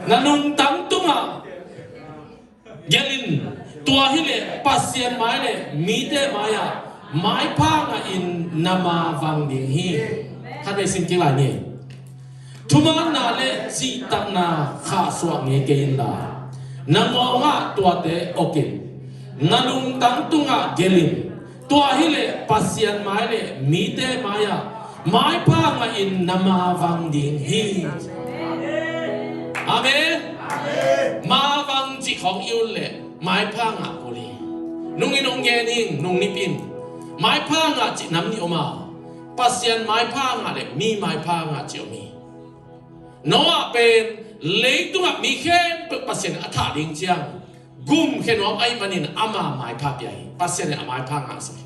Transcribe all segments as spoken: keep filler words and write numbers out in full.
Na lungtang tungah gelh in, tua hileh Pasian mai le mite mai-ah maipha ngahin na mavang ding hi. Khatvei sim kik lai ni. Thumanna le cihtakna khahsuah ngei kei inla, na ngawngah tuate awk in. Na lungtang tungah gelh in, tua hileh Pasian mai le mite mai-ah maipha ngahin na mavang ding hi. Amen. Mavang cih khawng i ut leh maipha ngah kul hi. Nung in hong gen ing, nung nip in. Maipha ngah cih nam nih om a, Pasian maipha ngah le mi maipha ngah cih om hi. Noah pen leitungah mi khempeuh Pasian in a thah ding ciang gumkhia nuam ahih manin ama maipha pia hi. Pasian in a maipha ngahsak hi.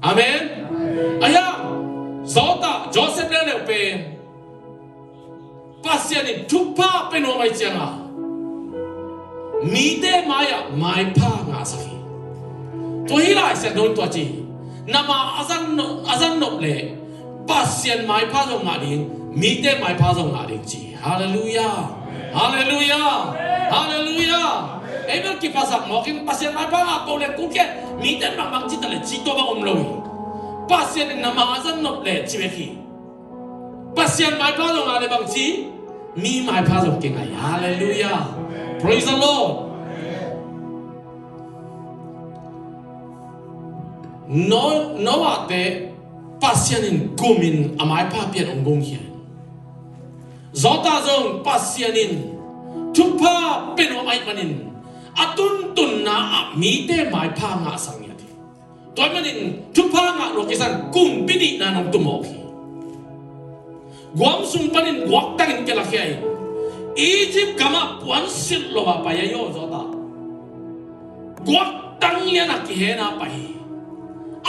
Amen. Ahi hang Zawtah Joseph leuleu pen Pasian in thupha pia nuam ahih ciangin mite mai-ah maipha ngahsak hi. Tua hi Lai Siangtho in tua ci hi. Na ma a zan nop, a zan nop leh Pasian maipha zong ngah ding, mite maipha zong ngah ding ci hi. Halleluiah. Halleluiah. Halleluiah. Ei bel kiphasak mawk in, Pasian maipha ngah ko leh kul kei, mite in bang bang ci ta leh ci, tua bang om lo hi. Pasian in na ma a zan nop leh ci bek hi. Pasian maipha zong ngah leh bang ci, mi maipha zong kingah hi. Halleluiah. Praise the Lord. No, Noah te Pasian in gum in a maipha pia in hong gumkhia hi. Zawtah zong Pasian in thupha pia nuam ahih manin a tuntunna ah mite maipha ngahsak ngiat hi. Tua ahih manin thupha ngah lo kisan kumpi nihna nong tum mawk hi. Guam sung panin guaktangin kilakhia in, Egypt gamah puansilh lo a pai a, aw Zawtah. Guaktang lian a kihen a pai hi.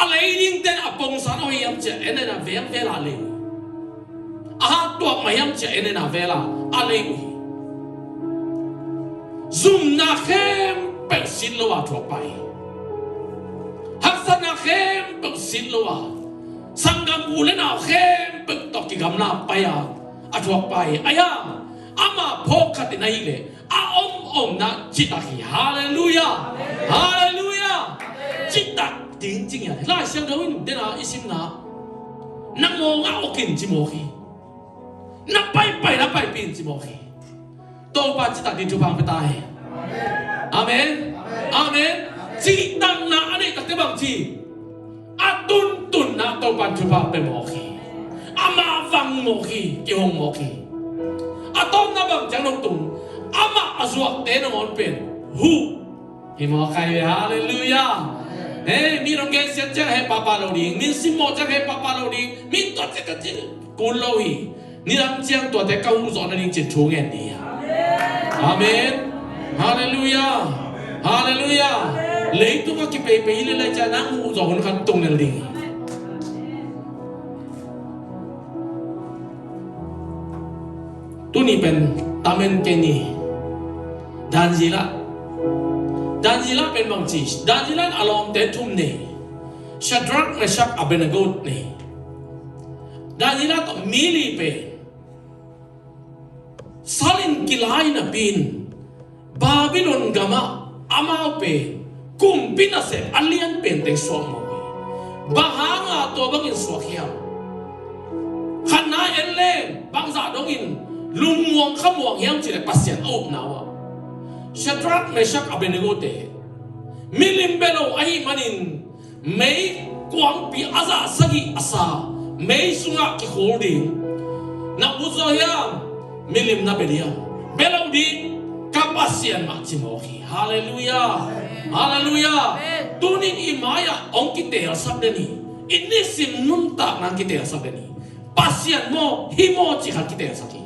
A lei dingte in a pongsan a hoih hiam ci-a en en a, vengvel a lei uh hi. A hat tuak mah hiam ci-a en en a, vela a lei uh hi. Zumna khempeuh sit lo a thuak pai hi. Haksatna khempeuh sit lo a, sanggam u le nau khempeuh tawh kigamla pai a, a thuak pai hi. Ahi hang ama phawk khat in ahih leh a om omna citak hi. Halleluiah. Halleluiah. Citak ding ci ngiat hi. Lai Siangtho in dena i simna, na ngawngah awk in ci mawk hi. Na paipai na paipih in ci mawk hi. Topa citak ding thupha hong pia ta hen. Amen. Amen. Cihtakna a neih takte bang ci, a tuntunna Topa in thupha pia mawk hi. Amah vang mawk hi, kihong mawk hi. A tawpna bang ciang nong tung, amah a zuakte nangawn pen huh hi mawk hi ve. Halleluiah. He, mi nong gensiat ciang heh pahpah lo ding, mi simmawh ciang heh pahpah lo ding, mi tuat ciat ciat kul lo hi. Nidang ciang tuate ka huh zawh nading cin thu ngen ni. Amen. Halleluiah. Halleluiah. Leitung a kipeipei hi leh lai ciang nang huh zawh hun khat tung lel ding hi. Tuni pen tamen kei ni. Daniela. Daniela pen bang ci, Daniela in a lawmte thum nei. Shadrach, Meshach, Abednego nei. Daniela tawh mi li pen sal in kilai napi in Babylon gamah amau pen kumpi nasep a lian pen teng suak mawk hi. Bang hanga tua bangin suak hiam? Khatna en leng bangzah dongin lungmuang khamuang hiam cih leh Pasian a upna uh ah. Shadrach, Meshach, Abednego te milim bia lo ahih manin meikuangpi a zah sagih a sa mei sungah kikhul ding. Na ut zaw hiam? Milim na bia diam? Bia lo ding, ka Pasian mah ci mawk hi. Halleluiah. Halleluiah. Amen. Tunin i mai-ah hong kiteelsak den hi. I nisim nuntakna hong kiteelsak den hi. Pasian maw, hi maw cih khat kiteelsak hi.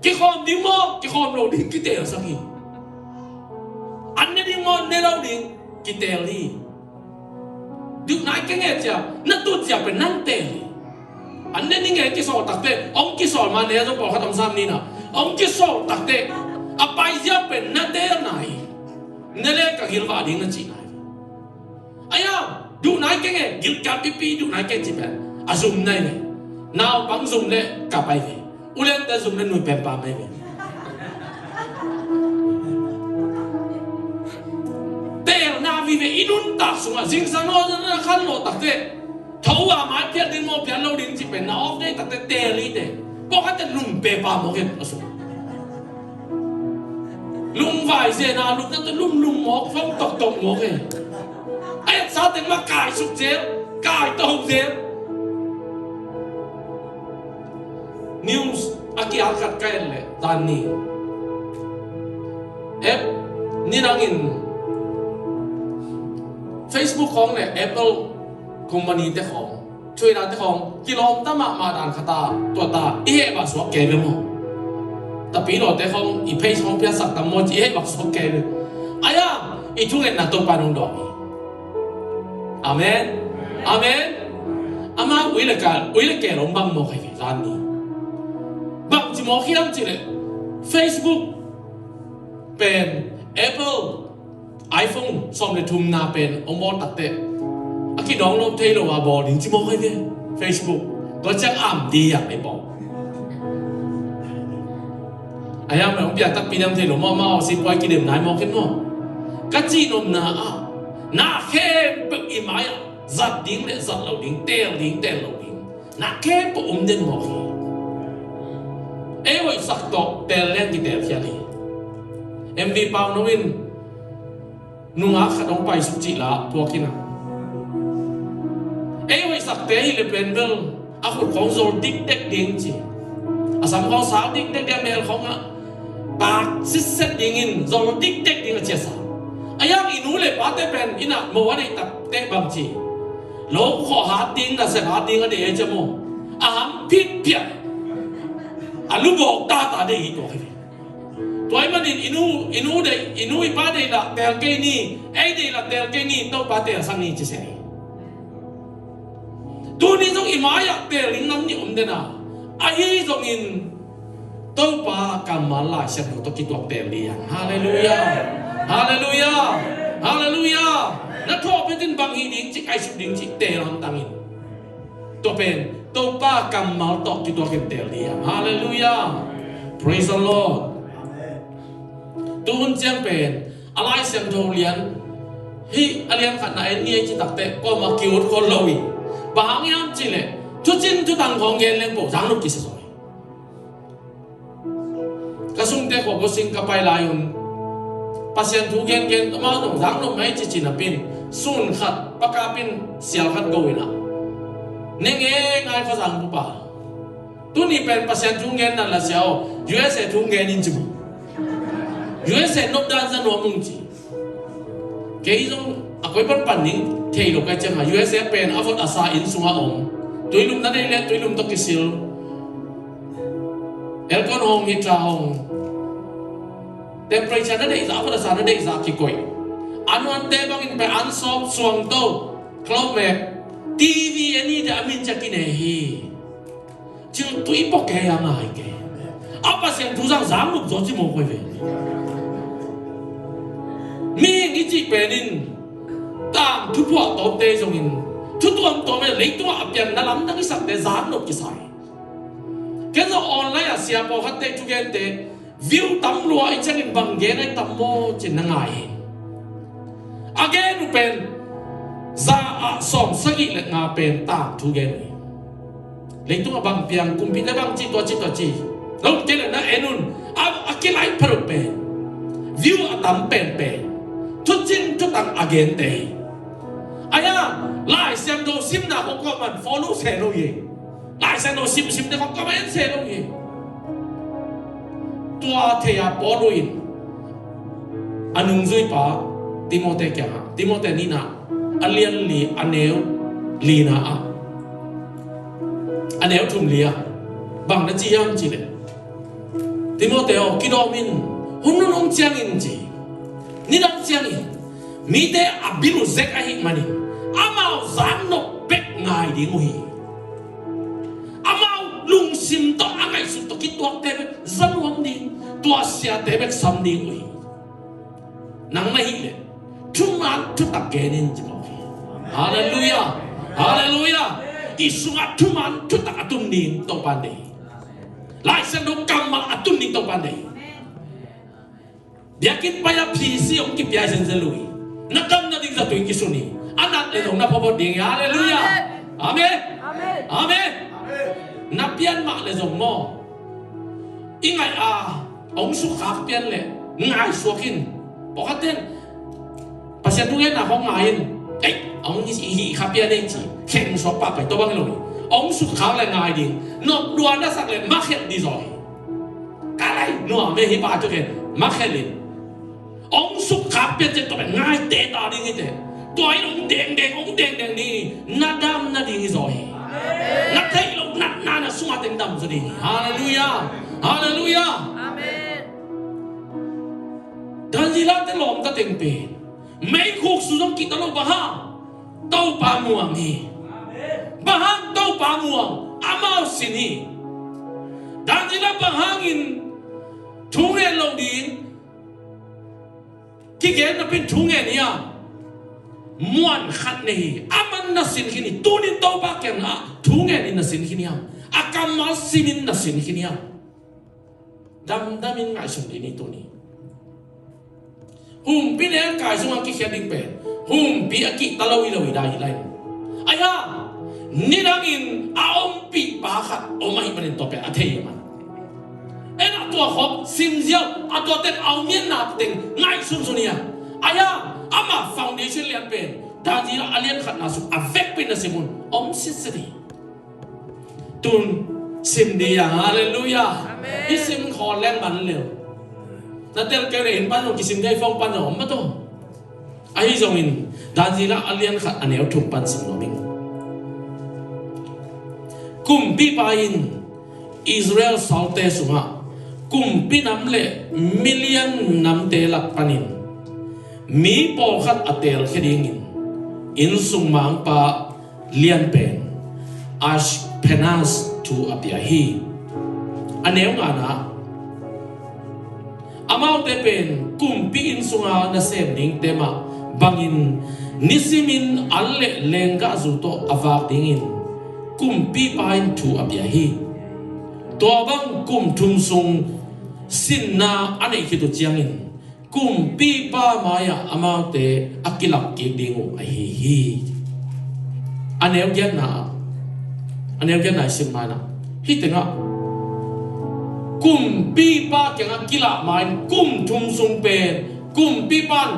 Kikhawm ding maw, kikhawm lo ding kiteelsak hi. An ne ding maw, ne lo ding kiteel hi. Duh nai keng e cia, na tut cia pen nang teel hi. An ne ding e kisawl takte, hong kisawl ma ne zong pawlkhat om sam ni na. Hong kisawl takte a paizia pen na teel nai hi. Ne le ka gilvah ding na cih nai hi. Aia, duh nai keng e, gilkial pipi duh nai keng cih pen a zum nai ve. Naupang zum le ka pai ve. U Liante zum le nui pen pa mai ve. Teelna vive i nuntak sungah zingsang lo na khan lo takte. Tho a mai phiat ding maw phiat lo ding ci pen na off day takte teel i te. Pawlkhatte lum pe pa maw khen a sung. Lungvai zena lupna tawh lumlum mawk, fong toktok mawk e. A etsa teng mah kai suk zel, kai to zel. News a kial khat ka et leh zan ni. App ni dangin Facebook khawng le Apple company te khawng China te khawng kilawm ta mahmah dan khat a, tua ta i heh bak suak kei ve maw? Tapi lawte khawng i page khawng piasak tam maw ci i heh bak suak kei ve. Aya i thungetna Topa nong dawng hi. Amen. Amen. Ama ui le ka ui le ke long bang maw kai ve zan ni. Bang ci maw khiam ci le Facebook pen Apple iPhone sawm le thumna pen hong bawl takte a kidawng lo thei lo a bawl ding ci mawk hi ve. Facebook tua ciang am di a ei bawl. A hiam hong piak takpi dam thei lo mawh mawh si puai kidem nai mawk khin maw? Ka cih nopna ah na khempeuh i mai ah zat ding le zat lo ding, teel ding teel lo ding, na khempeuh om den mawk hi. Ei hoihsak tawh teel leng kiteel khiat hi. M V Pau no in nungak khat hong paisuk cih la puak hi na. Ei hoihsakte hi le pen bel a khut khawng zol dikdek ding ci, a sam khawng sau dikdek ding, a mel khawng a tak sitset dingin zol dikdek ding a ci a sa. A hiang i nu le pate pen inn ah mo a deih takte bang ci, lo khawh hat ding, nasep hat ding a deih e ci a maw? A ham phitphiat, a lubawk tata deih hi tua khi. Tua ahih manin i nu, i nu deih, i nu i pa deih lah teel kei ni, ei deih lah teel kei ni, Topa teelsak ni ci se ni. Tuni zong i mai-ah teel ding nam nih om den a, ahi zongin Topa kammal Lai Siangtho tawh kituak teel ding hi hang. Halleluiah. Halleluiah. Halleluiah. Na thawh phetin bang hi ding cih, kaisuk ding cih teel hamtangin. Tua pen Topa kammal tawh kituakin teel ding hi hang. Halleluiah. Praise the Lord. Tu hun ciang pen a Lai Siangtho lian hih a lian khatna en ni ei ci takte kuamah ki-ut khol lo hi. Bang hang hiam cih leh thucin thutang khawng gen leng po zang lo kisa zaw hi. Ka sungte khua gosing ka pai lai un Pasian thu gengen amau zong zang nop mai cici napin sun khat pakapin sial khat go inah ne nge ngai khuazang pupa. Tuni pen Pasian thu ngen nan la sia aw, U S A thu ngen in ci mu. U S A nop dan za nuam mung ci. Kei zong a koi panpan ning thei lo kai cianga U S A pen a vot a sa inn sunga om. Tuilum na nei le tuilum tawh kisil. Aircon hong, heater hong, temperature na deihzah, a vot a sa na deihzah kikoih. A nuante bangin pen an sawp suangto, cloud mek, T V a ni de a min cia kine hi. Cil tui pawh kei a ngai kei. A Pasian thu zang zang nup zaw ci mawk koi ve. Mihing i cih penin tang thuphuah tawpte zongin thu tuamtuam e, leitungah a pianna lamdang i sakte zang nup kisai. Ken zong online ah sia pawlkhatte thugente view tam lua i ciangin bang gen ai tam maw cin na ngai hi. A gen uh pen za ah sawm sagih le nga pen tangthu gen uh hi. Leitungah bang piang, kumpite bang ci, tua ci, tua ci. Lo kei le na en un a, a kilai pharuk pen view a tam penpen thucin thutang a gente hi. Aia Lai Siangtho simna kong kawman follow se lo hi. Lai Siangtho simsim te khong ka va en se lo hi. Tua thei a Paul in a nungzuipa Timote kiangah, Timote nihna a lian li a neu lina ah, a neu thum li ah bang na ci hiam cih leh, Timote aw, kidawm in, hun nunung ciangin ci, nidang ciangin mite a bil uh zek ahih manin amau zang nop bek ngai ding uh hi. Amau lungsim tawh a ngaihsut tawh kituakte bek za nuam ding, tua siate bek sam ding uh hi. Nang na hih leh thuman thutak gen in ci mawk hi. Halleluiah. Halleluiah. I sungah thuman thutak a tum ding Topa deih hi. Lai Siangtho kammal a tun ding Topa in deih hi. Biakinn pai-a phisi hong kipia hi zenzen lo hi. Na dam nading zatui kisun hi. A nat le zong na phawk ding hi. Halleluiah. Amen. Amen. Amen. Na pian mah le zong maw, i ngaih a hong sukkhak pian leh ngaihsuak in. Pawlkhat ten Pasian thungetna khawng ngai in, ei, hong hih kha pian ei ci, khen suak pahpah, tua bang hi lo hi. Hong sukkhak leh ngai ding. Nop lua na sak leh makhelh ding zaw hi. Ka lai nuam e, hih pa thu khen makhelh in. Hong sukkhak pian ciang tua pen ngaite ta ding hi teh. Tua in hong dengdeng, hong dengdeng ding hi. Na dam nading hi zaw hi. Na theih loh natna na sungah teng dam zaw ding hi. Halleluiah. Halleluiah. Amen. Daniela te lawmta teng pen meikhuk su zong kihta lo, bang hang? Topa muang hi. Bang hang? Topa muang, amau sin hi. Daniela bang hangin thu ngen lo ding kigen napi-in thu ngen hiam? Muan khat nei hi. Aman na sin khin hi. Tuni-in Topa kiangah thu ngenin na sin khin hiam? A kammal simin na sin khin hiam? Damdamin ngaihsun dih ni tuni. Humpi nengkai sungah kikhiat ding pen humpi a kihta lo hi lo hi, dai hi lai. Ahi hang nidangin a ompihpa khat om ahih manin tua pen a thei hi mah. En a tua khawng simziau a, tua teng a omianna teng ngaihsunsun hi a. Ahi hang ama foundation lian pen Daniela a lian khatna sung a vekpi-in na sim un om sitset hi. Tun sim dih a, halleluiah. Amen. Hih sim khawl leng man lel. Na tel kei leh inn pan zong kisim thei, phone pan zong om mah tawh. Ahi zongin Daniela a lian khat a neu thum pan sim nuam ing. Kumpipa in Israel salte sungah kumpi nam le milian namte lak panin mi pawlkhat a teelkhia dingin innsung mangpa lian pen Ashpenaz thu a pia hi. A neu ngana, amaute pen kumpi inn sunga nasem dingte mah bangin nisimin an le lenggahzu tawh a vak dingin kumpipa in thu a pia hi. Tua bang kum thum sung sinna a neih khit uh ciangin kumpipa mai-ah amaute a kilak kik ding uh ahi hi. A neu giatna, a neu giatna i sim mai-in ah hih tengah kumpipa kiangah kilah ma-in kum thum sung pen kumpipa in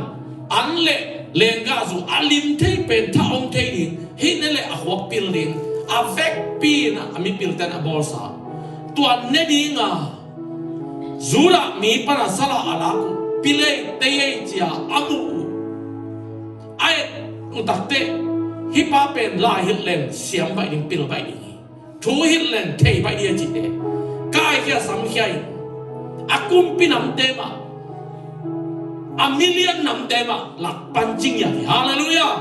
an le lenggahzu a lim thei pen tha om thei ding, hih ne leh a khuak pil ding, a vekpi-in ah a mipilte'n a bawlsa. Tua ne dinga Judah mi pan a salah a lak uh, pil ei, tei ei ci-a a muh uh, a et uh takteh, hih pa pen lai hilh leng siam baih ding, pil baih ding hi. Thu hilh leng thei baih ding a cihte kaikhia samkhia in a kumpi namte mah, a milian namte mah lak pan cing hi a hi. Halleluiah.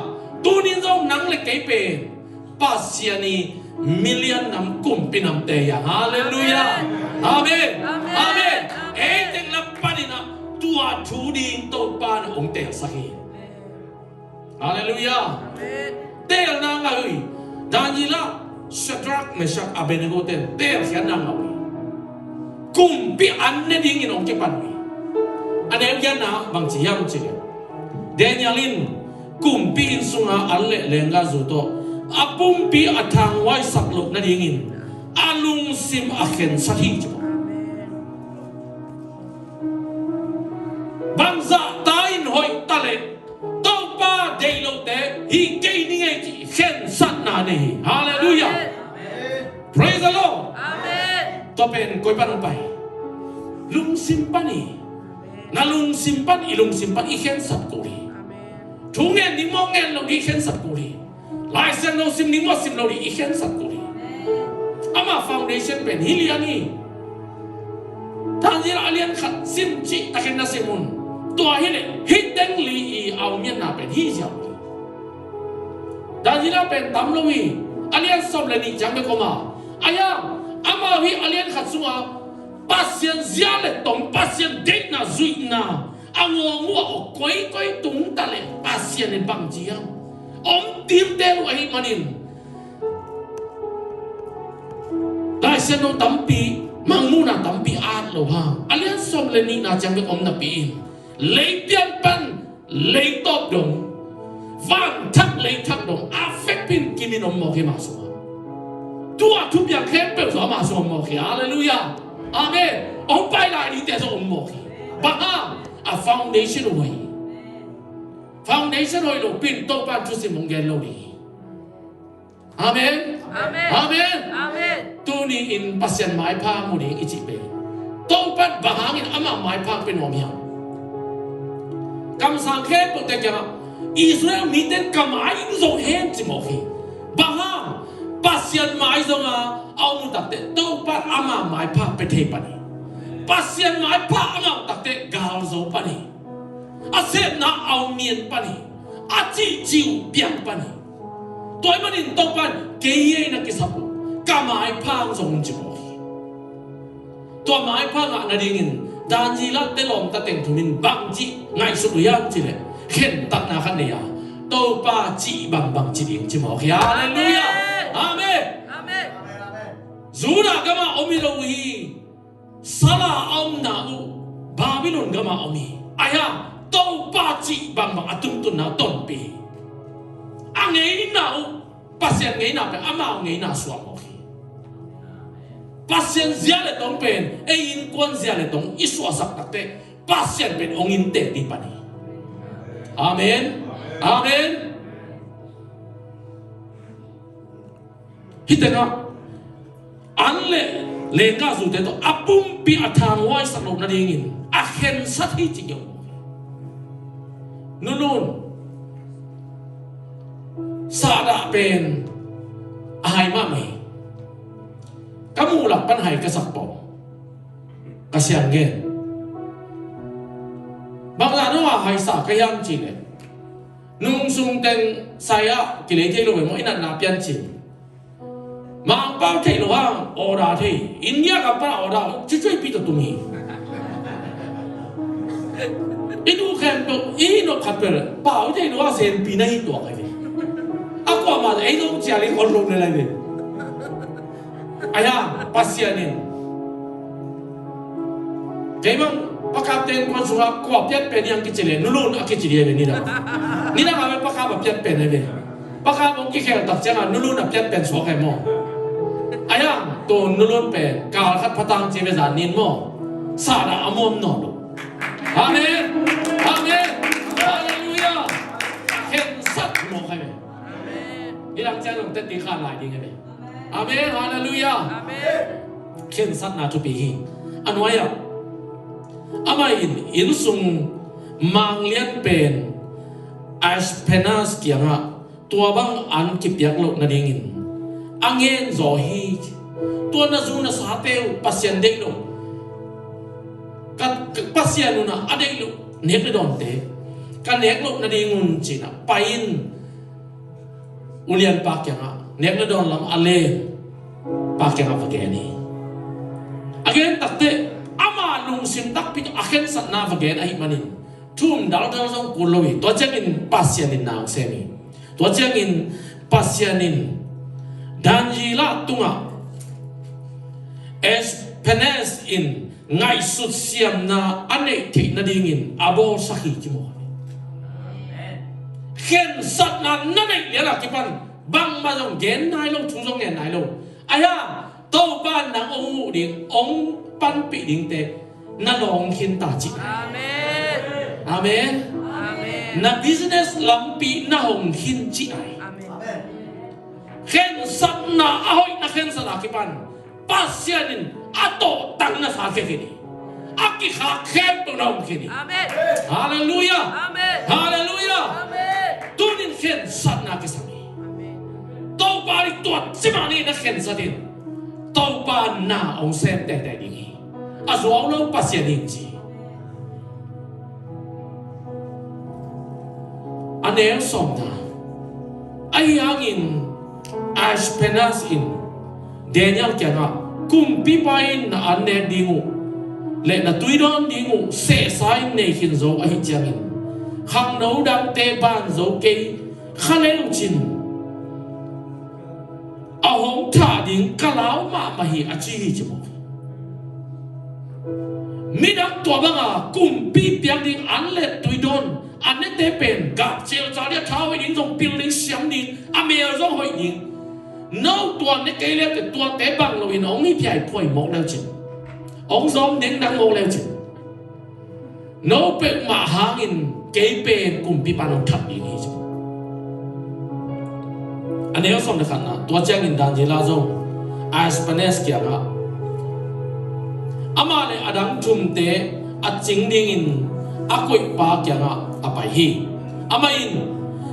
Tuni-in zong nang le kei pen Pasian i milian nam kumpi namte hi a. Halleluiah. Amen. Amen. Amen. Amen. Ei teng lak panin ah tua thu ding Topa in hong teelsak hi. Halleluiah. Amen. Teelna ngah uh hi. Daniela, Shadrach, Meshach, Abednego ten teelkhiatna ngah uh hi. Kumpi an ne dingin hong kipan uh hi. A neu giatna bang ci hiam cih leh, Daniel in kumpi inn sunga an le lenggahzu tawh a pumpi a thanghuaisak loh nadingin a lungsim a khensat hi ci. Bangzah ta in hoih ta leh Topa deih lote hi kei ning ei cih khensatna nei hi. Halleluiah. Amen. Praise the Lord. Amen. Tua pen koi pan hong pai? Lungsim pan hi. Na lungsim pan, i lungsim pan i khensat kul hi. Amen. Thu ngen ding maw, ngen lo ding i khensat kul hi. Lai Siangtho sim ding maw, sim lo ding i khensat kul hi. Ama foundation pen hi lian hi. Daniela a lian khat sim cihtakin na sim un. Tua hi leh hih teng li i a omianna pen hi ziau hi. Daniela pen tam lo hi. A lian sawm le nih ciang bek om a. Ahi hang amau hih a lian khat sungah Pasian zia le tong, Pasian deihna zuihna a ngawng uh a koikoi tung ta leh Pasian in bang ci hiam? Om tiltel uh ahih manin Lai Siangtho tampi Mangmuhna tampi at lo hang, a lian sawm le nihna ciang bek om napi in, leipian pan leitawp dong, vanthak leithak dong a vekpi in kimin om mawk hi mah sungah. Tua thupiang khempeuh zong amah sungah om mawk hi. Halleluiah. Amen. Hong pai lai dingte zong om mawk hi. Bang hang? A foundation hoih. Foundation hoih lopi in Topa in thusim hong gen lo ding hi. Amen. Amen. Amen. Amen. Tuni in Pasian maipha mu ding i cih pen, Topa in bang hangin ama maipha pia nuam hiam? Kamsang khempeuhte kiangah Israel mite in ka mai in zo hen ci mawk hi. Bang hang? Pasian mai zonga a om uh takte Topa in ama maipha pia thei pan hi. Pasian maipha a ngah uh takte gal zo pan hi. A sepna a om mian pan hi. A cihcih uh piang pan hi. Tua ahih manin Topa in kei hi ei na kisap uh, ka maipha hong zong un ci mawk hi. Tua maipha ngah nadingin Daniel-te lawmta teng thum in bangci ngaihsut uh hiam cih leh, khentatna khat nei a, Topa cih bangbang ci ding ci mawk hi. Halleluiah. Amen. Amen. Judah gamah om hi lo uh hi. Sal a a omna uh Babylon gamah om hi. Ahi hang Topa cih bangbang a tuntunna uh tonpih hi. A ngeina uh, Pasian ngeina pen amau ngeina suak mawk hi. Pasian zia le tong pen ei innkuan zia le tong i suahsak takte Pasian pen hong inntek ding pan hi. Amen. Amen. Hih tengah an le lenggahzute tawh a pumpi a thanghuaisak loh nadingin a khensat hi ci kei uh. Nulun, Sahdah pen a hai mahmah hi. Ka muh lak pan hai ka sak pawh ka siang gen. Bangzah nungah haisa ka hiam cih leh, nungsung teng sai-ah kilei thei lo ve maw, i natna piancil. Mangpau thei lo hang order thei. India gam pan a order cucuaipi tawh tung hi. I duh khempeuh i hi nop khat peuh pau thei lo hang senpi na hi tuak ahi ve. A kuamah ei zong cial in ol lo le lai ve. Ahi hang Pasian in, kei bang Pa Kap te innkuan sungah kua piat pen hiam kici leh Nulun a kici ding hi ve. Nidang, nidang a ve Pa Kap a piat pen hi ve. Pa Kap hong kikhel tak ciangah Nulun a piat pen suak hi maw. Ahi hang tua Nulun pen kal khat phatang ci ve, zan nin maw, Sahdah a muam nawn lo. Amen. Amen. Halleluiah. Khensat mawk hi ve. Nidang ciang dong teti khan lai ding hi ve. Amen. Halleluiah. Amen. Khensatna thupi hi. A nuai-ah amah in innsung manglian pen Ashpenaz kiangah tua bang an kipiak loh nadingin a ngen zaw hi. Tua na zu na sate uh Pasian deih loh, ka, ka Pasian unah a deih loh nek le dawnte ka nek loh nadingun ci-in ah pai in. Ulianpa kiangah, nek le dawn lam a lenpa kiangah va gen hi. A gen takteh ama lungsim takpi tawh a khensatna va gen ahih manin thu um daldal zong kul lo hi. Tua ciangin Pasian in na hong sem hi. Tua ciangin Pasian in Daniel tungah Ashpenaz in ngaihsut siamna a neih theih nadingin a bawlsak hi ci maw. Khensatna na neih lian a kipan bangmah zong gen nai lo, thu zong ngen nai lo. Ahi hang Topa in nang hong huh ding, hong panpih dingte na lawng khin ta ci. Amen. Amen. Amen. Na business lampi na hong khin ci ai. Amen. Khensatna a hoih na khensat a kipan Pasian in a tawhtang na sa khia khin hi. A kikhak khempeuh na om khin hi. Amen. Halleluiah. Amen. Halleluiah. Amen. Tunin khensatna kisam hi. Amen. Topa nih tua cimah nih na khensat in Topa na hong sem teitei ding hi. A zuau lo Pasian in ci. A neu sawmna. Ahi hangin Ashpenaz in Daniel kiangah, kumpipa in na an nek ding uh le na tui dawn ding uh sehsa in nei khin zo ahih ciangin khangno dangte ban zo kei kha leu cin a hong thah ding ka lau mahmah hi a ci hi ci maw. Midang tua banga kumpi piak ding, an le tui dawn, a nete pen gapcil cah ding, a tha hoih ding zong pil ding, siam ding, a mel zong hoih ding. No tua ne kei le te tuate bang loin hong hi phiai phuai mawk leucin, hong zawm ding dang mawk leucin, no peuhmah hangin kei pen kumpipa nong that ding hi ci. A neu sawm le khatna, tua ciangin Daniela zong Ashpenaz kiangah, amah le a dang thumte a cing dingin a koihpa kiangah a pai hi. Amah in,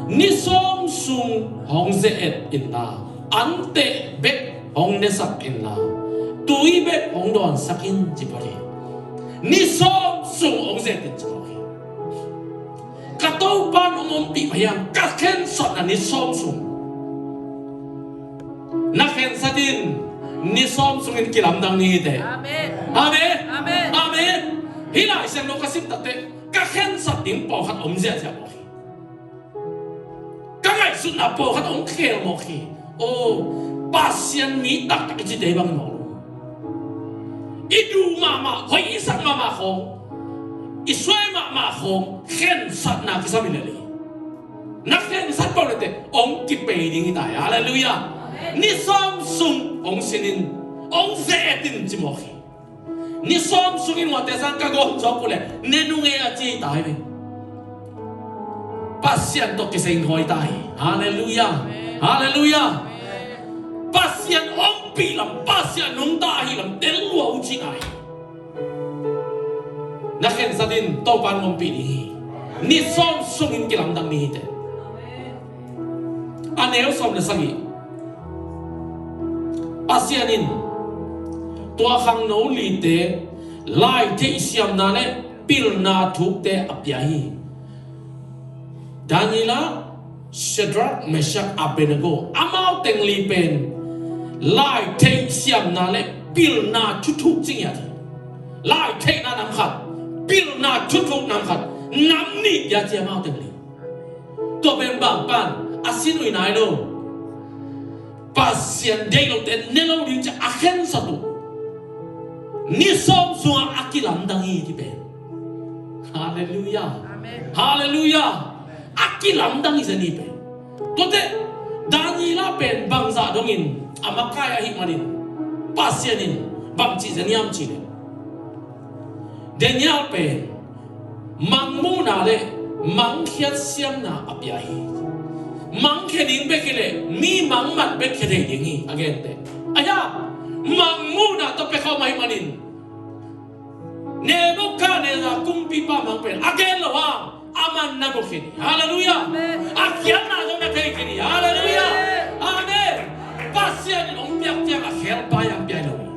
ni sawm sung hong ze-et inla, anteh bek hong nesak inla, tui bek hong dawnsak in ci phot hi. Ni sawm sung hong ze-et in ci phot hi. Ka Topa in hong ompih mah hiam, ka khensatna ni sawm sung. Na khensat in, ni sawm sungin kilamdang ni hi te. Amen. Amen. Amen. Amen. Hih Lai Siangtho ka sim takte, ka khensat ding pawlkhat om ziahziah mawk hi. Ka ngaihsutna pawlkhat hong khel mawk hi. Oh, Pasian mi taktak i cite bang mawk lo. I duh mahmah, hoih i sak mahmah khawng, i suai mahmah khawng, khensatna kisam hi lel hi. Na khensat pawh le te hong kipei ding hi ta hi. Halleluiah. Ni sawm sung hong sin in, hong ze-et in ci mawk hi. Ni sawm sungin huate sang ka gawm zawk uh le ne nung e a ci ta hi ve. Pasian tawh kisai in hawi ta hi. Halleluiah. Halleluiah. Pasian ompih lam, Pasian nungta ahi lam tel lua uh cihna hi. Na khensat in, Topa in ompih ding hi. Ni sawm sungin kilamdang ding hi te. A neu sawm le sagih, Pasian in tua khangno lite laitheih siamna le pilna thukte a pia hi. Daniela, Shadrach, Meshach, Abednego, amau teng li pen laitheih siamna le pilna thuthuk ci ngiat hi. Laitheihna nam khat, pilna thuthuk nam khat, nam nih pia ci amau teng li. Tua pen bang pan a sin uh hi nai lo. Pasian deih lote ne lo ding ci a khensat uh. Ni sawm sungah a kilamdang hi ti pen. Halleluiah. Amen. Halleluiah. A kilamdang hi zen hi pen. Tuate Daniela pen bangzah dongin a makai ahih manin Pasian in bang ci zen hiam cih leh, Daniel pen mangmuhna le mangkhiat siamna a pia hi. Mangkhia ding bek hi leh mi mangmat bek khia thei ding hi a gente. Ahi a, mangmuhna tawh pia khawm ahih manin Nebuchadnezzar kumpipa mang pen a gen lo a, a man na mu khin hi. Halleluiah. Amen. A khiatna zong na thei khin hi. Halleluiah. Amen. Amen. Pasian in hong piak ciang a khelpai a hong pia hi lo hi.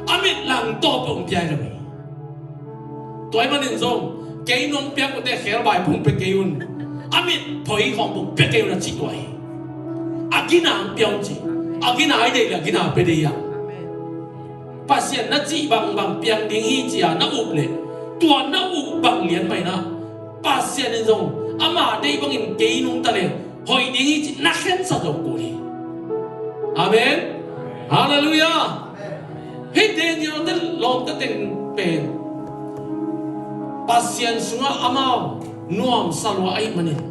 A mit lang tawp hong pia hi lo hi. Tua ahih manin zong kei nong piak uhte khelpai phung pia kei un, a mit phoi khawng phung pia kei un a cih tua hi. A gina hong pia un ci. A gina hi deih le a gina pia deih hi a. Pasian na cih bangbang piang ding hi ci-a na up leh, tua na up bang lian mah in ah, Pasian in zong ama deih bangin kei nungta leng hoih ding hi ci na khensat zong kul hi. Amen. Halleluiah. Hih Daniel te lawmte teng pen Pasian sungah amau nuamsa lua ahih manin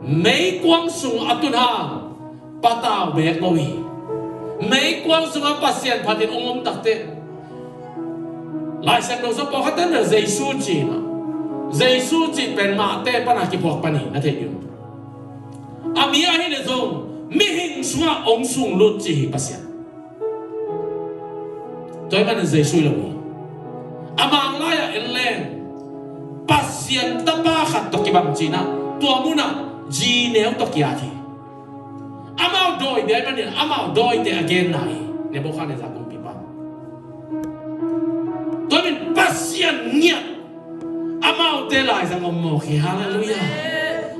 meikuang sung a tun hang patau beek lo hi. Meikuang sungah Pasian phatin hong om takte, Lai Siangtho sung pawlkhatte na Jesu ci-in ah, Jesu cih pen mahte pana kiphuak pan hi, na thei ding. A mi ahih leh zong mihing sungah hong sunglut ci hi Pasian. Tua ahih manin Jesu hi lo hi. A manglai-ah en leng Pasian tapa khat tawh kibang ci-in ah, tua munah zi neu tawh ki-at hi. Amau dawi bia ahih manin amau dawite a genna hi. Nebuchadnezzar kumpipa. Tua ahih manin Pasian ngiat amaute laizang om mawk hi. Halleluiah.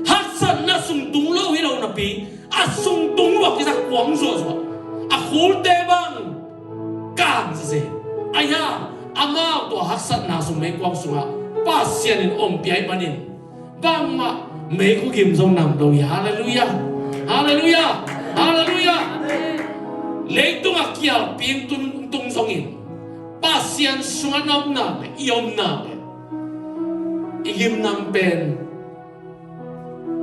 Haksatna sung tung lo hi lo napi, a sung tung lua kisa kuang zuahzuah, a khulte bang kang sese. Ahi a, amau tua haksatna sung meikuang sungah Pasian in ompih ahih manin bangmah meikhu gim zong nam lo hi. Halleluiah. Halleluiah. Halleluiah. Leitung a kialpi tung, tung zongin, Pasian Pasian sungah na omna le i omna le i gimnam pen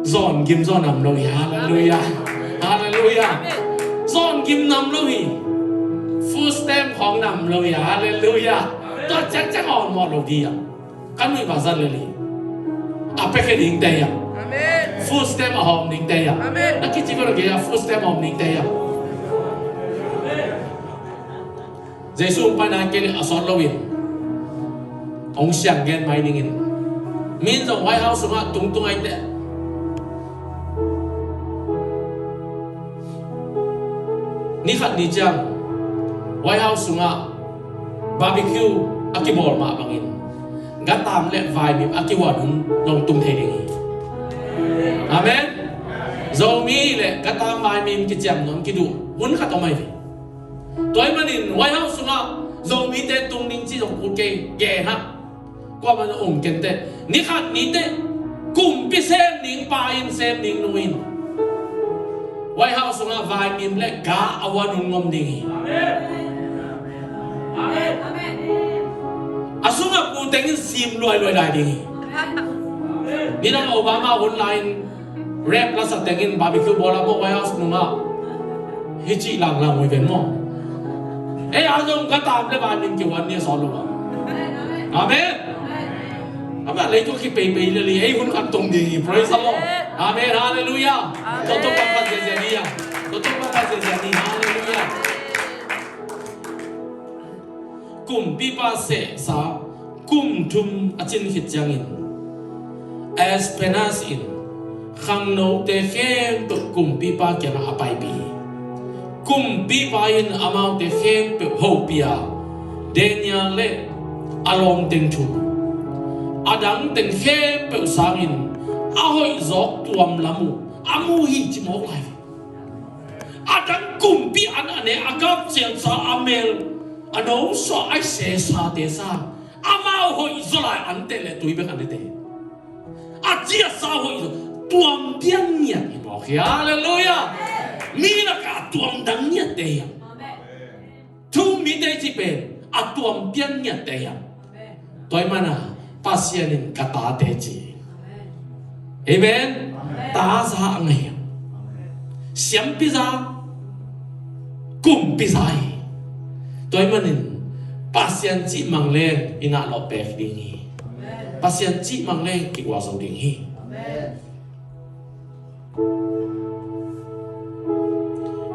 zawn gim zawn nam lo hi. Halleluiah. Halleluiah. Zawn gim nam lo hi. Food stamp khawng nam lo hi. Halleluiah. Tua ciangciang a awlmawh lo ding a, ka nuih bangzah lel hi. A pekhe dingte hi a, food stamp a hawm dingte hi a, na kici ko lo kei a, food stamp a hawm dingte hi a. Jesu hong paina kei leh a sawt loin hong siang gen mai dingin, min zong White House sungah tungtung aite, ni khat ni ciang White House sungah barbecue a kibawl mah bangin gatam le vaimim a kihuan hun zong tung thei ding hi. Amen. Zomi le gatam vaimim kiciam nuam kiduh hun khat om ahi ve. Tua ahih manin White House sungah Zomite tung ding ci zong ut kei, gen hak. Kuamah zong om kei inteh. Ni khat ni teh kumpi sem ding pa in, sem ding nu in White House sungah vaimim le ga a huan hun ngom ding hi. A sungah pu teng in sim luailuai lai ding hi. Nidang Obama hun lai-in rap la sa teng in barbecue bawl a maw, White House nungah hi cih langlang uh hi ven maw. Ei a zong gatam le vaimim kihuan ni a sawt lo a. Amen. Amen. Leitung kipeipei le li ei hun khat tung ding hi. Praise the Lord. Amen. Halleluiah. Tua tua pan pan ziazia ni a. Tua tua pan pan ziazia ni. Halleluiah. Kumpipa sehsa kum thum a cin khit ciangin Ashpenaz in khangnote khempeuh kumpipa kiangah a paipih hi. Kumpipa in amaute khempeuh hopih a, Daniel le a lawmteng thu, a dangteng khempeuh sangin a hoihzawk tuam lam uh a mu hi ci mawk lai. A dang kumpi an a ne, a gapciangsa, a mel a nosuah a sesate sang amau hoih zaw lai, anteh le tui bek a nete. A ciatsa hoih zaw, tuam pian ngiat hi mawk hi. Halleluiah. Mi lakah a tuam dang ngiatte hi a. Thu mite i cih pen a tuam pian ngiatte hi a. Tua ahih manin Pasian in ka tate ci. Amen. Ta za a ngei a, siampi za, kumpi za hi. Tua ahih manin Pasian cih mang leng i ngah lawh pek ding hi. Pasian cih mang leng i gualzo ding hi.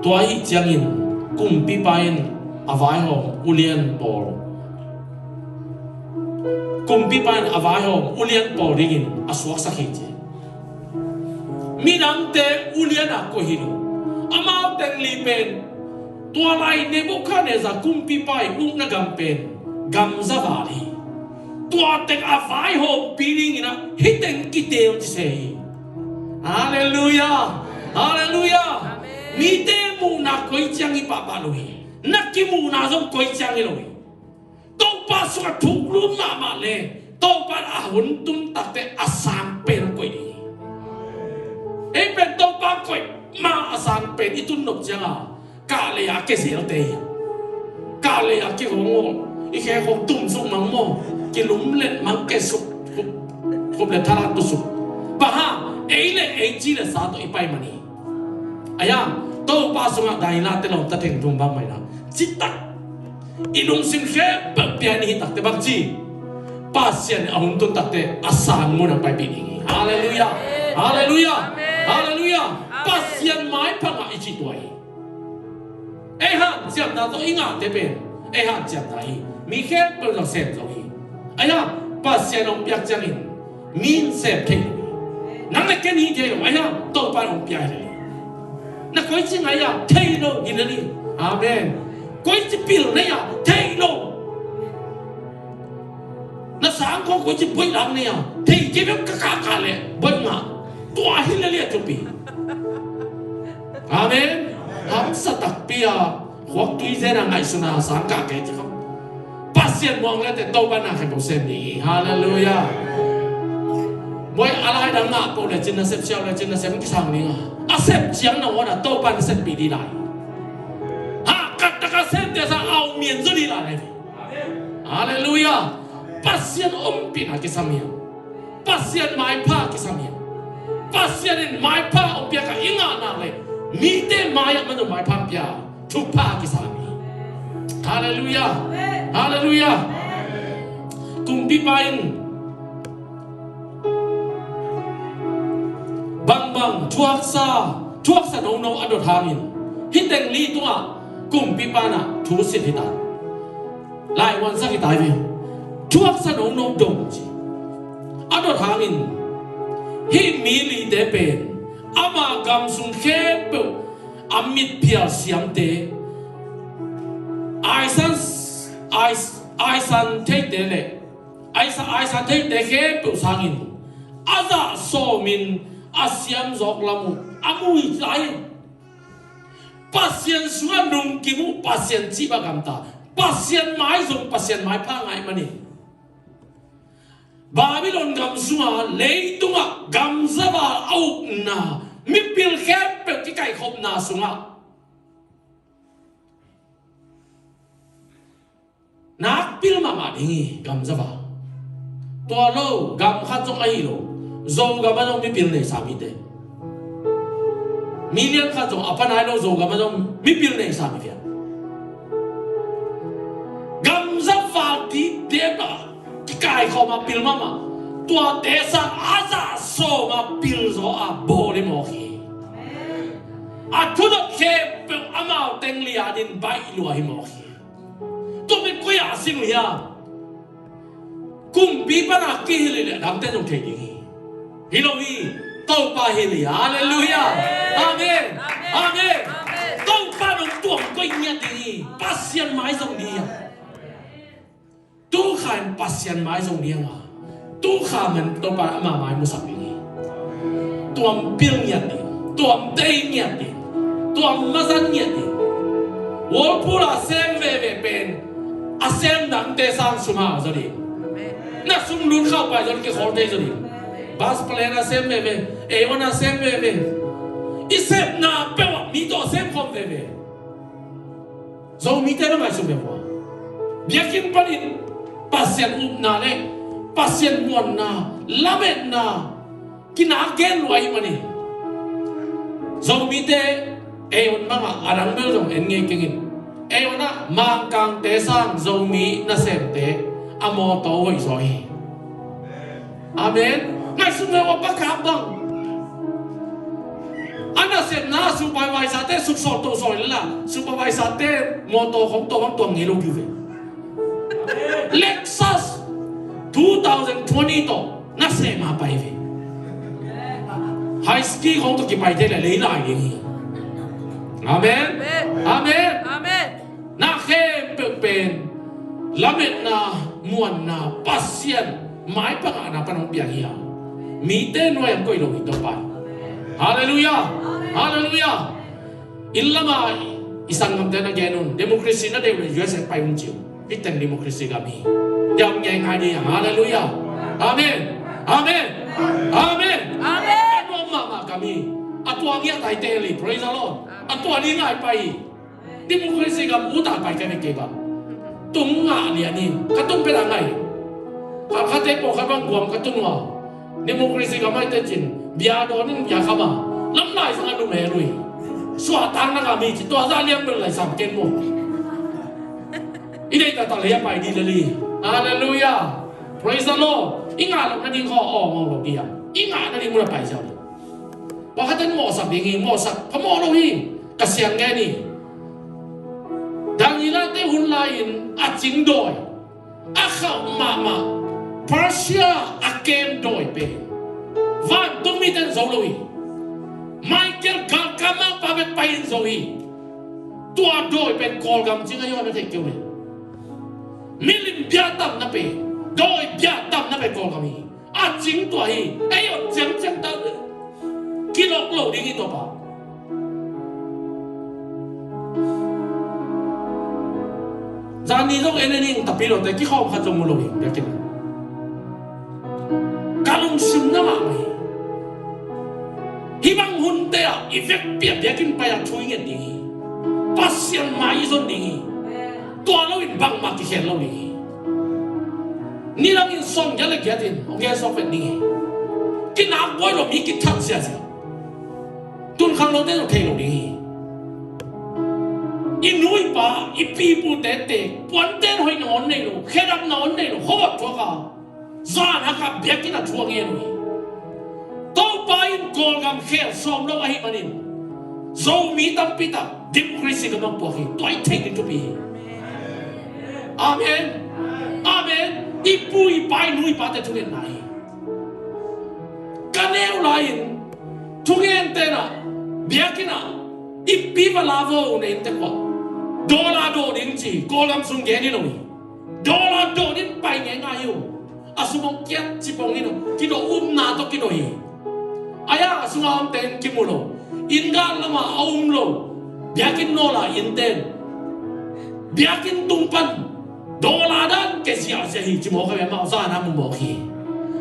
Tua ahih ciangin kumpipa in a vaihawm ulian pawl, kumpipa in a vaihawm ulian pawl dingin a suaksak hi ci. Midangte ulian a koih hi lo. Amau teng li pen tua lai Nebuchadnezzar kumpipa i ukna gam pen gam za val hi. Tua teng a vaihawmpi dingin ah hih teng kiteel ci se hi. Halleluiah. Halleluiah. Mite muhna koi ciang hi pahpah lo hi. Na kimuhna zong koi ciang hi lo hi. Topa sungah thuk lut mahmah le Topa in a hun tun takte a sang pen hong koih ding hi. Ei pen Topa koih ma a sang pen i tun nop ciangin kahlei a kezelte hi. Kahlei a kihong aw, i khe khong tumsuk mang maw, kilumlet mang kesuk, khup le thalat tusuk. Bang hang, ei le ei ci le sa tawh i pai man hi. Ahi a, Topa sungah Daniel te lawmta thengthum bang mai na citak i lungsim khempeuh pia ni hi takte bang ci, Pasian a hun tun takte a sang mun a paipih ding hi. Halleluiah. Halleluiah. Halleluiah. Pasian maipha ngah i cih tua hi. Ei hanciamna tawh i ngahte pen ei hanciamna hi. Mi khempeuh zong sem zo hi. Ahi a, Pasian hong piak ciangin mi in sem thei lo hi. Nang le ken hi thei lo, ahi a, Topa in hong pia hi lo hi. Na koici ngai a thei lo hi lel hi. Amen. Koici pil nei a thei lo. Na sang khong koici boih lam nei a thei kei bek ka kaka le boih ngah. Tua hi lel hi a thupi. Amen. Hamsa takpi a khuak tui zen a ngaihsun a sang kah kei ci khong. Pasian muang lete Topa na khempeuh sem ding hi. Halleluiah. Moi a lai dang ngah poh le cin na sep, siau le cin na sep, kisang ding a, a sep ciang na wan a Topa na seppi ding lai. Ha, kat taka semte sa au mian zu ding lai. Halleluiah. Pasian ompihna kisam hiam? Pasian maipha kisam hiam? Pasian in maipha hong piak a i ngah nak leh mite mai-ah man hong maipha hong pia, thupha kisam hi. Halleluiah. Halleluiah. Kumpipa in bangbang thuaksa, thuaksa nono a dot hangin hih teng li tungah kumpipa in ah thu sit hi ta. Laivuansak hi ta hi ve. Thuaksa nono dong ci a dot hangin hih mi lite pen ama gam sung khempeuh a mitphial siamte, aisan, ais-, aisan theite le aisa, aisan theite khempeuh sangin a zah sawmin a siam zawk lam uh a mu hi ta hi. Pasian sungah nungkim uh, Pasian cih bang gamta, Pasian maizong, Pasian maipha ngah ahih manin Babylon gam sungah, leitungah gamzaval a ukna, mipil khempeuh kikaikhopna sungah nakpil mahmah ding hi. Gamzaval, tua lo gam khat zong ahi lo, Zogam ah zong mipil neihsa mite, million khat zong a pan nai lo, Zogam ah zong mipil neihsa mi phiat. Gamzaval dikdek a kikaikhawm a pil mahmah, tuate sang a zah sawm a pil zaw a bawl hi mawk hi. A thudot khempeuh amau teng lianin baih lua hi mawk hi. Tua pen koi ah a sin uh hiam? Kumpipa in a kihilh leh damte zong thei ding hi. Hi lo hi. Topa hilh hi. Halleluiah. Amen. Amen. Topa in hong tuam koih ngiat ding hi. Pasian maizong ding hi. Tukha in Pasian maizong ding a, tukha man Topa in ama mai musak ding hi. Tuam pil ngiat ding, tuam tei ngiat ding, tuam mazan ngiat ding. Whirlpool a sem veve pen a sem dangte sang sum hau zaw ding. Na sum lut khauh pai zaw ding, kikhol thei zaw ding. Bus plan a sem veve, A one a sem veve. I sepna peuh ah mi tawh sem khawm veve. Zomite na ngaihsun ve maw? Biakinn panin Pasian upna le Pasian muanna, lametna kinak gen lua ahih manin Zomite A one bangah a dang bel zong en ngei keng in, A one ah Mangkangte sang Zomi nasemte a mawtaw hoih zaw hi. Amen. Ngaihsun ve ua, pakap bang a nasepna supervisor-te suksawl tosawl inla, supervisor-te mawtaw khong tawh bang tuang ngei lo kiu ve. Lexus two thousand twenty tawh nasem a pai ve. High ski khong tawh kipai thei le lei lai ding hi. Amen. Amen. Amen. Na khempeuh pen lametna, muanna, Pasian maipha ngahna pan hong piang hi a, mite nuai-ah koih lo hi Topa. Halleluiah. Halleluiah. Inn lama i sanggamte na gen un, democracy na deih uh leh U S A pai un ci uh. Hih teng democracy gam hi. Tua hong ngai ngai ding hi hang. Halleluiah. Amen. Amen. Amen. Amen. A nuam mahmah gam hi. A tua ngiat a hi teh hi. Praise the Lord. A tua ding ngai pai hi. Democracy gam ut a pai ka hi kei bang. Tung ngah lian hi. Ka tung pen a ngai. Khat khatte pawlkhat bang Guam ka tun uh a, democracy gam ahih teh cin, bia dawn in bia kham a, lam lai zong a nuam hi lui. Suahtakna gam hi ci, tua zah liang bel lai sam ken maw. I deih taktak lei a pai ding lel hi. Halleluiah. Praise the Lord. I ngah loh nading khaw aw mawng lo ding a, i ngah nading mun a pai ziau ding. Pakhat in mawhsak ding hi, mawhsak phamawh lo hi. Ka siang ngen hi. Daniel-te hun lai-in a cing dawi, a khauh mahmah Persia a kem dawi pen vantung mite in zo lo hi. Michael galkap mangpa bek pai-in zo hi. Tua dawi pen Kawlgam cing a hi, na theih kei uh leh. Milim biatamna pen, dawi biatamna pen Kawlgam hi. A cing tua hi. Ei aw ciangciang ta kilawk lo ding hi Topa. Zani zong en en ing, tapi lote kikhawm khat zong mu lo hi biakinn. Ka lungsim na mahmah hi. Hih bang hunte ah i vekpi-a biakinn pai-a thu i nget ding hi. Pasian mai i zon ding hi. Tua loin bangmah kikhel lo ding hi. Nidangin sawmgiat le giatin hong gen suak vet ding hi. Kinak buai lo, mi kithat siasia. Tun khangnote zong thei lo ding hi. I nu i pa, i pi i pute te, puanten hoih nangawn nei lo, khedap nangawn nei lo, khuavak thuak a, zan hak a biakinn ah thu a ngen uh hi. Topa in Kawlgam khel sawm lo ahih manin Zomi tampi tak democracy gam ah puak hi. Tua i theih ding thupi hi. Amen. Amen. I pu i pa, i nu i pate thungetna hi. Ka neu lai-in thungente na biakinn ah i pi va la vo na innte kua, dollar dawh ding ci, Kawlgam sung gen hi lo hi. Dollar dawh ding pai ngeingai hi uh. A sum hong kiat ci pong in uh, kidawh, upna tawh kidawh hi. A ya a sungah omte in kimu lo. Inn gal lamah a um lo. Biakinn nawla innten biakinn tung pan dollar dan ke ziahziah hi ci mawk a, amau zan a mu mawk hi.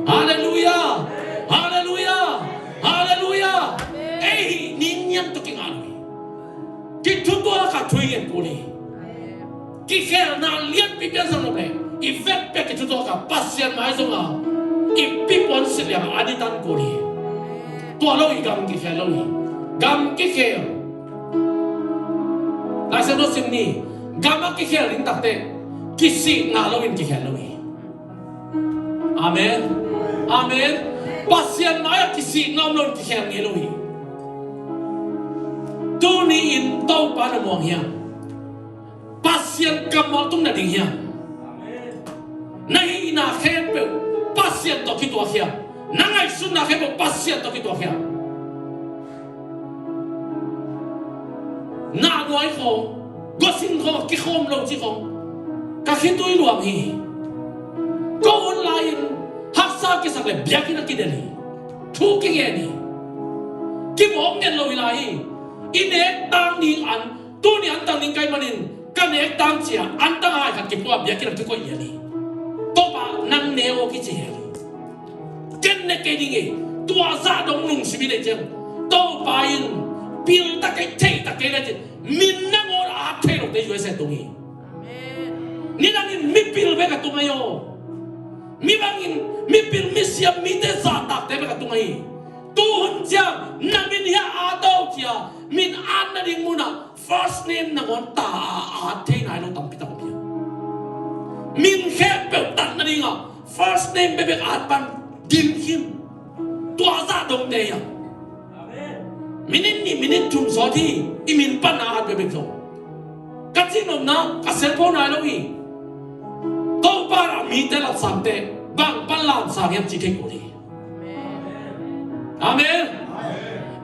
Halleluiah. Halleluiah. Halleluiah. Ei hih ni niam tawh kingah lo hi. Kithutuak a thu i ngen kul hi. Kikhelna lianpi piansak nop leh i vekpi a kithutuak a Pasian mai zong a i pi puan sit liang a a ditan kul hi. Tua lo hi, gam kikhel lo hi. Gam kikhel, Laisiangtho sim ni. Gam a kikhel ding takteh kisikna lo in kikhel lo hi. Amen. Amen. Pasian mai-ah kisikna om lo in kikhel ngei lo hi. Tuni-in Topa na muang hiam? Pasian kammal tung na ding hiam? Na hihna khempeuh Pasian tawh kituak hiam? Na ngaihsutna khempeuh Pasian tawh kituak hiam? Nahnuai khawng, gosing khawng kikhawm lo cih khawng ka khitui luang hi. Ko hun lai-in haksa kisak le biakinn a kidelh hi. Thu kingen hi. Kimawk ngen lo hi lai hi. I nek tang ding an, tuni an tang ding ka hih manin ka nek tang ci-a an tang a hai khat kipua biakinn a kikoih lian hi. Topa nang ne aw kici hi. Ken ne kei ding hi. Tua zah dong lungsim i neih ciang Topa in pil ta kei, thei ta kei le ci. Min nangawn a at thei lote U S A tung hi. Nidangin mipil bek a tung ahi aw. Mi bangin mipil misiam mite zahtakte bek a tung ahi. Tuhun ciang na min hiah at aw cia min at nading munah first name nangawn ta a at thei nai lo tampi tak om hi. Min khempeuh tat nadingah first name bekbek at pan gimkhim. Tua zah dongte hiam? Minit nih minit thum sawt hi. I min pan a at bekbek zong ka cihnopna ka cellphone nai lo hi. Topa a mite latsamte bang pan lamsang hiam ci thei kul hi. Amen.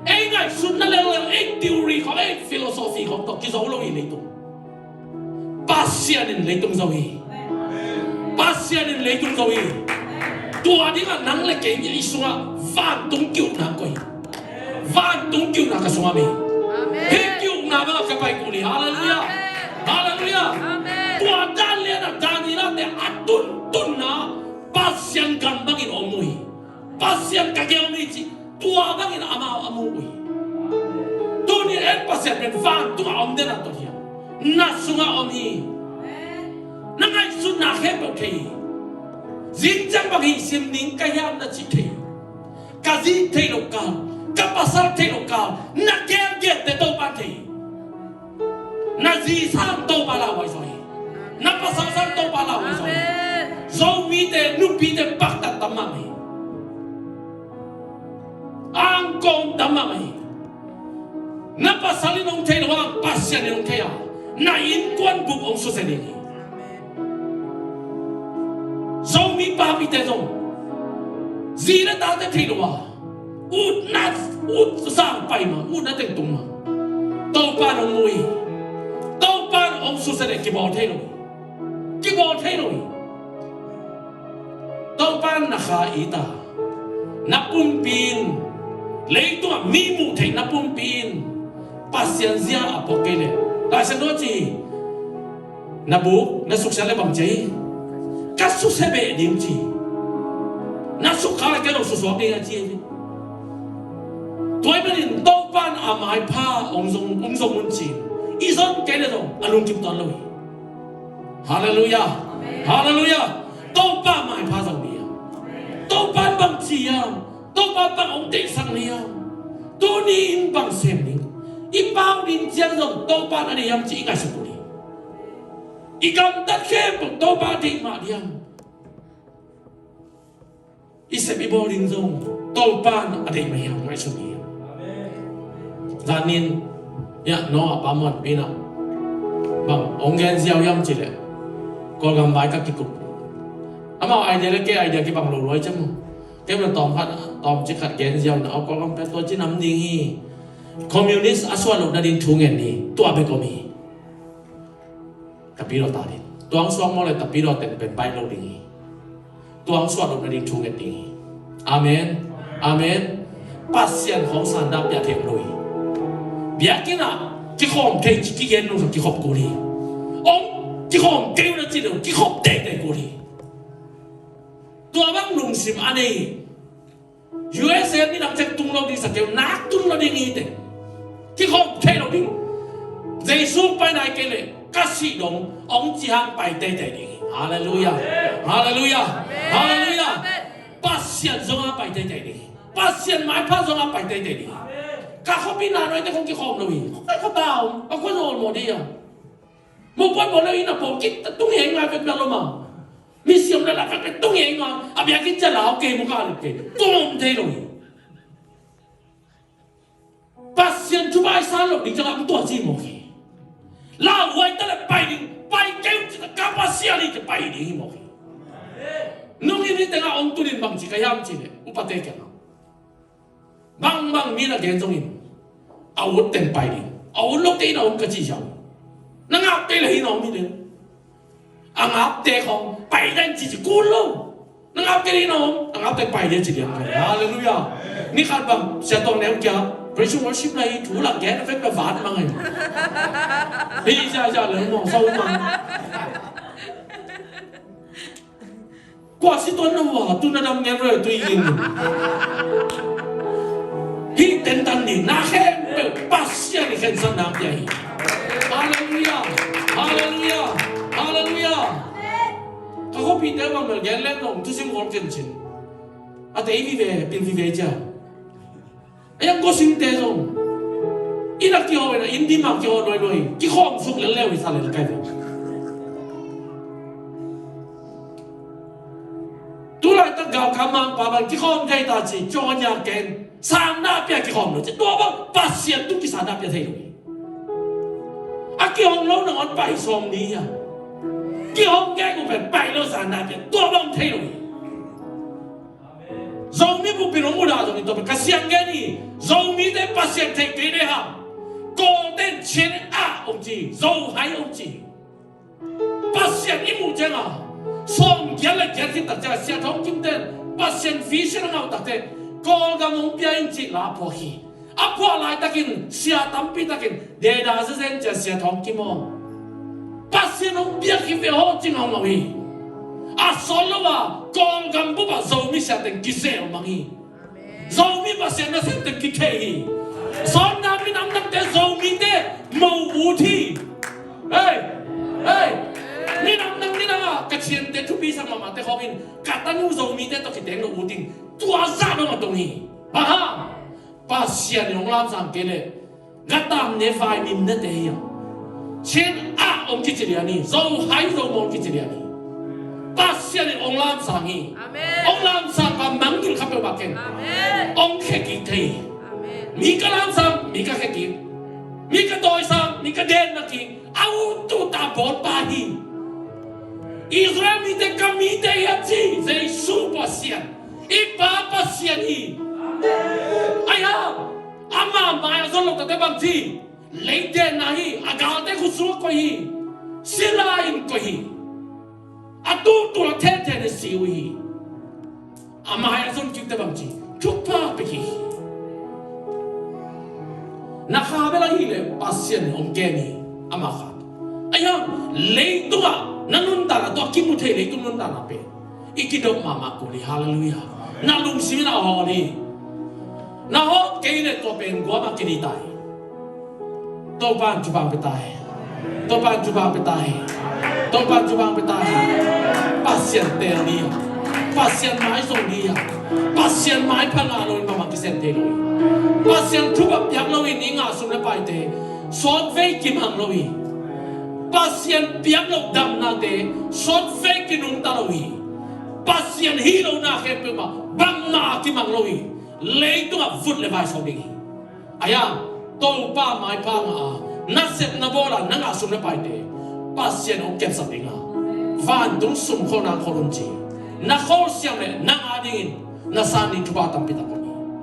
Ei ngaihsutna leuleu, ei theory khawng, ei philosophy khawng tawh kizo lo hi leitung. Pasian in leitung zo hi. Pasian in leitung zo hi. Tua dingah nang le kei i sungah vantung ki-ukna koih. Vantung ki-ukna ka sungah om hi. Hih ki-ukna bangah ka pai kul hi. Halleluiah. Halleluiah. Tua dan lianah Daniel-te a tuntunna Pasian gam bangin om uh hi. Pasian ka gel mi ci, tua bangin amau a mu uh hi. Tuni en Pasian pen vantungah om den a tawh hiam? Na sungah om hi. Na ngaihsutna khempeuh thei hi. Zingciang bang hih sim ning ka hiam na cih thei hi. Ka zi thei lo kal, ka pasal thei lo kal, na gelgelte Topa thei hi. Na zi sang Topa lauhuai zaw hi. Na pasal sang Topa lauhuai zaw hi. Zomite nupite paktat tam mahmah hi. Angkawm tam mahmah hi. Na pasal in hong thei lo ang Pasian in hong thei a, na innkuan bup hong susia ding hi. Zomi papite zong zi le tate thei lo a, utna, ut sang pai ma, utna teng tung ma. Topa in hong mu hi. Topa in hong susia le kibawl thei lo hi. Kibawl thei lo hi. Topa in na kha it a, na pumpi in, leitungah mi muh theih na pumpi in Pasian zia a puak kei leh, Laisiangtho a ci hi. Na buk na suksiat le bang ci hi. Ka susia beh ding ci hi. Na sukkhak le ken hong susuak ding a ci hi. Tua ahih manin Topa in a maipha hong zong, hong zong un ci hi. I zon kei le zong a lungkim tuan lo hi. Halleluiah. Halleluiah. Topa mai hiam? Topa bang hong deihsak na hiam? Tuni in bang sem ding? I pau ding ciang zong Topa na deih hiam cih i ngaihsut uh hi. I gamtat khempeuh Topa deih mah diam? I sep i bawl ding zong Topa na a deih mah hiam, ngaihsut hi. Zanin, ya, no a pa muan pina bang hong gen ziau hiam cih leh, Kawlgam vai ka kikup. Amau idea le kei idea kibang lo luai ciang mu. Kei mun tawm khat, tawm cik khat gen ziau na, au Kawlgam pia tua ci nam ding hi. Communist a suah loh nading thu ngen ni, tua bek om hi. Tapidaw ta ding. Tuang suak maw le tapidaw ten pen baih lo ding hi. Tuang suak lo nading thu ngen ding hi. Amen. Amen. Pasian hong sandah pia thei lo hi. Biakinn ah kikhawm thei ci kigen lo sa kikhop kul hi. Hong kikhawm thei lo na ci lo kikhop thei thei kul hi. Tua bang lungsim a nei hi. U S A mi nak cek tung lo ding sa keu nak tung lo ding hi te. Kikhop thei lo ding. Jesu pai nai kei le ka sih dong hong ci hang pai teitei ding hi. Halleluiah. Halleluiah. Halleluiah. Pasian zong a pai teitei ding hi. Pasian maipha zong a pai teitei ding hi. Ka khuapi na noi te khong kikhawm lo hi. Khawk tai khawk ta om a khua zong olmawh ding hi a. Mopawi pawl le inn a pawl kit tung hi ngai vek na lo ma. Misiam le la vek tung hi ngai a biakinn cia lau kei mu ka le kei tung om thei lo hi. Pasian thu bai san lo ding ciang a tua ci mawk hi. Lauhuai ta le pai ding pai keu ci ta ka Pasian hi ci pai ding hi mawk hi. Nung in hi tengah ong tunin bang ci ka hiam ci le upate kiangah. Bangbang mi na gen zongin a ut teng pai ding a ut lote in a om ka ci ziau. Na ngapte le hi na om hi ding. A ngapte khong pai den ci ci kul lo. Na ngapte le hi na om a ngapte pai den ci liang kai. Halleluiah. Ni khat bang sia tong neu kia praise and worship na hi thu lang gen a fek na vat mang hi. Hi sia sia le mong sau mang. Kua si tuan na hua tu na dam ngen roi tu i in. Hi tentan ni na khempeuh Pasian i khensatna pia hi. Halleluiah. Halleluiah. Halleluiah. Ka khuapite bang mel gen lem nong thusim gol ken cin. A te i vive pil vive cia. A yang kosingte zong inn a kiho ina inn dim a kiho luailuai kikhawm suk lelleu hi sa lel kai ve. Tulaitak galkam mangpa bang kikhawm thei ta ci cawnya ken sanna pia kikhawm lo ci tua bang Pasian tu kisanna pia thei lo hi. A kihawm lo nangawn pai sawm ni hi a kihawm kei ku pen pai lo sanna pia tua bang thei lo hi. Zomi bupin hong mudah zong in tua pen ka siang gen hi. Zomite Pasian theih kei le hang Kawlte in Chin ah hong ci Zo hai hong ci. Pasian i muh cianga sawm giat le giat khit tak cianga Sia Thawng Kimte in Pasian vision a ngauh takte Kawlgam hong pia in cih la phuak hi. A phuah laitakin sia tampi takin deda zezen cia Sia Thawng Kim aw Pasian hong piak hi ve haw cing hong lo hi. A sawt lo a Kawlgam bup ah Zomi sia teng kisel mang hi. Zomi Pasian nasem teng kithei hi. Sawtna minam nangte Zomite mo ut hi. Hei, hei, minam nang minam a ka thiante thupi sang mahmahte khawkin ka tanu Zomite tawh kiteng lo ut in tua zah dong a tong hi. Aha. Pasian in hong lamsang kei leh gatam ne vai mim nete hi a Chin ah hong kici lian hi. Zo hai zo maw hong kici lian hi. Pasian in hong lamsang hi. Hong lamsang pa mangngilh kha peuhmah ken hong khekik thei hi. Mi ka lamsang mi ka khekik, mi ka tawisang mi ka denna kik a utut a bawlpa hi. Israel mite ka mite hi a ci Jesu Pasian i Pa Pasian hi. Ahi hang ama mai a zon lo tate bang ci leitena hi a galte khutsung a koih hi. Sila in koih hi. A tutul a thenthen a si uh hi. A mai a zon kiute bang ci thupha pek hi. Na kha bel ahi le Pasian in hong kem hi. Ama kha ahi hang leitungah na nuntakna tua kimu thei leitung nuntakna pen i kidop mahmah kul hi. Halleluiah. Na lungsim in a hawl hi. Na hawl kei le tua pen guam a kidei ta hi. Topa in thupha pe ta hi. Topa in thupha pe ta hi. Topa in thupha pe ta hi. Pasian tel ni. Pasian mai zong ni a, Pasian maipha ngah lo in mahmah kisem thei lo hi. Pasian thupha piak lo in i ngah sum le paite sawtvei kimang lo hi. Pasian piak lo damnate sawtvei kinungta lo hi. Pasian hih lo na khempeuh mah bangmah a kimang lo hi. Leitungah vut le vai sawk ding hi. Ahi a, Topa maipha ngah a, nasepna bawl a na ngah sum le paite Pasian hong kepsak ding a, vantung sum khol nang khol un ci. Na khol siam le nang a dingin na san ding thupha tampi tak